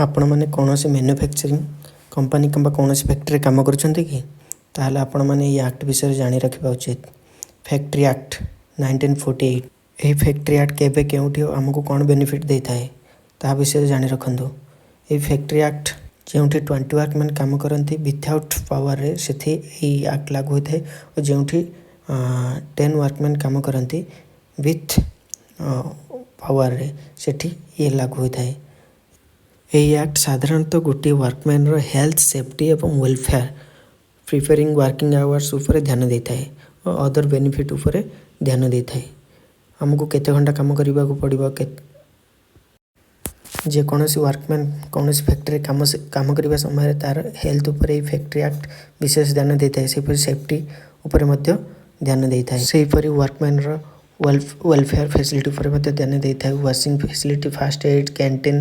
ଆପଣମାନେ କୌଣସି manufacturing company କିମ୍ବା କୌଣସି ଫ୍ୟାକ୍ଟ୍ରିରେ କାମ କରୁଛନ୍ତି କି? ତାହେଲେ ଆପଣମାନେ ଏହି ଆକ୍ଟ ବିଷୟରେ ଜାଣି ରଖିବା ଉଚିତ। Factory Act 1948। ଏହି ଫ୍ୟାକ୍ଟ୍ରି ଆକ୍ଟ କେବେ, କେଉଁଠି ଓ ଆମକୁ କ'ଣ ବେନିଫିଟ୍ ଦେଇଥାଏ, ତାହା ବିଷୟରେ ଜାଣି ରଖନ୍ତୁ। ଏହି ଫ୍ୟାକ୍ଟ୍ରି ଆକ୍ଟ ଯେଉଁଠି 20 ୱାର୍କମ୍ୟାନ୍ କାମ କରନ୍ତି ୱିଥାଉଟ୍ ପାୱାରରେ, ସେଠି ଏହି ଆକ୍ଟ ଲାଗୁ ହୋଇଥାଏ ଓ ଯେଉଁଠି 10 ୱାର୍କମ୍ୟାନ୍ କାମ କରନ୍ତି ୱିଥ୍ ପାୱାରରେ, ସେଠି ଇଏ ଲାଗୁ ହୋଇଥାଏ। ଏହି ଆକ୍ଟ ସାଧାରଣତଃ ଗୋଟିଏ ୱାର୍କମ୍ୟାନ୍ର ହେଲ୍ଥ, ସେଫ୍ଟି ଏବଂ ୱେଲଫେୟାର, ପ୍ରିଫରିଂ ୱାର୍କିଂ ଆୱାର୍ସ ଉପରେ ଧ୍ୟାନ ଦେଇଥାଏ ଓ ଅଦର ବେନିଫିଟ୍ ଉପରେ ଧ୍ୟାନ ଦେଇଥାଏ। ଆମକୁ କେତେ ଘଣ୍ଟା କାମ କରିବାକୁ ପଡ଼ିବ, ଯେକୌଣସି ୱାର୍କମ୍ୟାନ୍ କୌଣସି ଫ୍ୟାକ୍ଟ୍ରିରେ କାମ କରିବା ସମୟରେ ତା'ର ହେଲ୍ଥ ଉପରେ ଏହି ଫ୍ୟାକ୍ଟ୍ରି ଆକ୍ଟ ବିଶେଷ ଧ୍ୟାନ ଦେଇଥାଏ। ସେହିପରି ସେଫ୍ଟି ଉପରେ ମଧ୍ୟ ଧ୍ୟାନ ଦେଇଥାଏ। ସେହିପରି ୱାର୍କମ୍ୟାନ୍ର ୱେଲଫେୟାର ଫେସିଲିଟି ଉପରେ ମଧ୍ୟ ଧ୍ୟାନ ଦେଇଥାଏ। Washing facility, first aid, canteen.